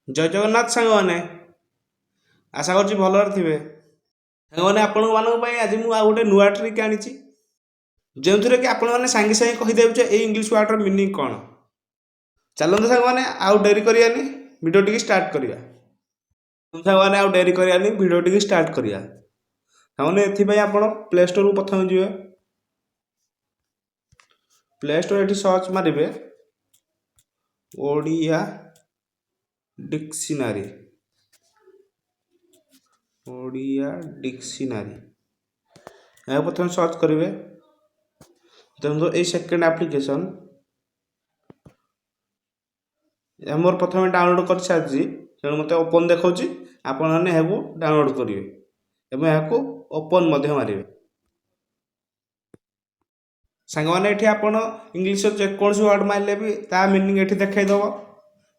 ଜୟ ଜଗନ୍ନାଥ ସାଙ୍ଗମାନେ, ଆଶା କରୁଛି ଭଲରେ ଥିବେ। ସାଙ୍ଗମାନେ, ଆପଣମାନଙ୍କ ପାଇଁ ଆଜି ମୁଁ ଆଉ ଗୋଟେ ନୂଆ ଟ୍ରିକ୍ ଆଣିଛି, ଯେଉଁଥିରେ କି ଆପଣମାନେ ସାଙ୍ଗେ ସାଙ୍ଗେ କହିଦେବେ ଯେ ଏଇ ଇଂଲିଶ ୱାର୍ଡ଼ର ମିନିଂ କ'ଣ। ଚାଲନ୍ତୁ ସାଙ୍ଗମାନେ, ଆଉ ଡେରି କରିବାନି, ଭିଡ଼ିଓଟିକି ଷ୍ଟାର୍ଟ କରିବା। ସାଙ୍ଗମାନେ, ଆଉ ଡେରି କରିବାନି, ଭିଡ଼ିଓଟିକି ଷ୍ଟାର୍ଟ କରିବା। ସାଙ୍ଗମାନେ, ଏଥିପାଇଁ ଆପଣ ପ୍ଲେ ଷ୍ଟୋରକୁ ପ୍ରଥମେ ଯିବେ। ପ୍ଲେ ଷ୍ଟୋର ଏଠି ସର୍ଚ୍ଚ ମାରିବେ ଓଡ଼ିଆ ଡିକ୍ସନାରୀ। ଓଡ଼ିଆ ଡିକ୍ସନାରୀ ଏହା ପ୍ରଥମେ ସର୍ଚ୍ଚ କରିବେ। ଦେଖନ୍ତୁ, ଏଇ ସେକେଣ୍ଡ ଆପ୍ଲିକେସନ୍ ଏହା ମୋର ପ୍ରଥମେ ଡାଉନଲୋଡ଼ କରିସାରିଛି, ତେଣୁ ମୋତେ ଓପନ୍ ଦେଖାଉଛି। ଆପଣମାନେ ଏହାକୁ ଡାଉନଲୋଡ଼ କରିବେ ଏବଂ ଏହାକୁ ଓପନ୍ ମଧ୍ୟ ମାରିବେ। ସାଙ୍ଗମାନେ, ଏଠି ଆପଣ ଇଂଲିଶର ଯେକୌଣସି ୱାର୍ଡ଼ ମାରିଲେ ବି ତା ମିନିଂ ଏଠି ଦେଖାଇଦେବ।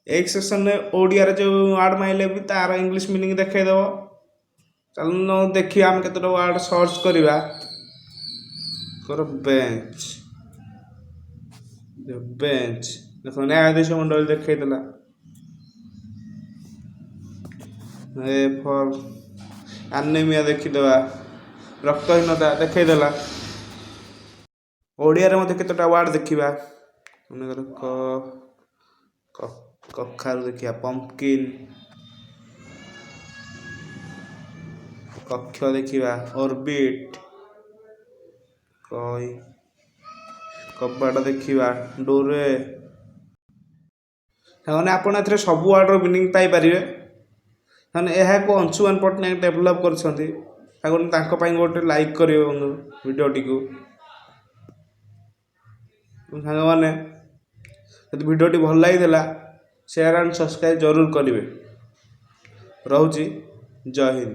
ଏଇ ସେକ୍ସନରେ ଓଡ଼ିଆରେ ଯେଉଁ ୱାର୍ଡ଼ ମାରିଲେ ବି ତାର ଇଂଲିଶ ମିନିଂ ଦେଖାଇଦେବ। ଚାଲନ୍ତୁ ଦେଖିବା, ଆମେ କେତେଟା ୱାର୍ଡ଼ ସର୍ଚ୍ଚ କରିବା। କର ବେଞ୍ଚ, ବେଞ୍ଚ। ଦେଖ, ନ୍ୟାୟାଧୀଶ ମଣ୍ଡଳୀ ଦେଖେଇଦେଲା। ଏ ଫର୍ ଆନେମିଆ ଦେଖିଦେବା, ରକ୍ତହୀନତା ଦେଖେଇଦେଲା। ଓଡ଼ିଆରେ ମଧ୍ୟ କେତେଟା ୱାର୍ଡ଼ ଦେଖିବା। ମନେକର କ କଖାରୁ ଦେଖିବା, ପମ୍ପକିନ୍, କକ୍ଷ ଦେଖିବା, ଅର୍ବିଟ୍, କଇ କବାଟ ଦେଖିବା, ଡୋରେ। ତାମାନେ ଆପଣ ଏଥିରେ ସବୁ ୱାର୍ଡ଼ର ମିନିଂ ପାଇପାରିବେ। ମାନେ ଏହାକୁ ଅଂଶୁମାନ ପଟ୍ଟନାୟକ ଡେଭଲପ୍ କରିଛନ୍ତି। ତାକୁ ତାଙ୍କ ପାଇଁ ଗୋଟେ ଲାଇକ୍ କରିବେ ବନ୍ଧୁ ଭିଡ଼ିଓଟିକୁ। ସାଙ୍ଗମାନେ, ଯଦି ଭିଡ଼ିଓଟି ଭଲ ଲାଗିଥିଲା, ସେୟାର ଆଣ୍ଡ ସବସ୍କ୍ରାଇବ୍ ଜରୁର କରିବେ। ରହୁଛି, ଜୟ ହିନ୍ଦ।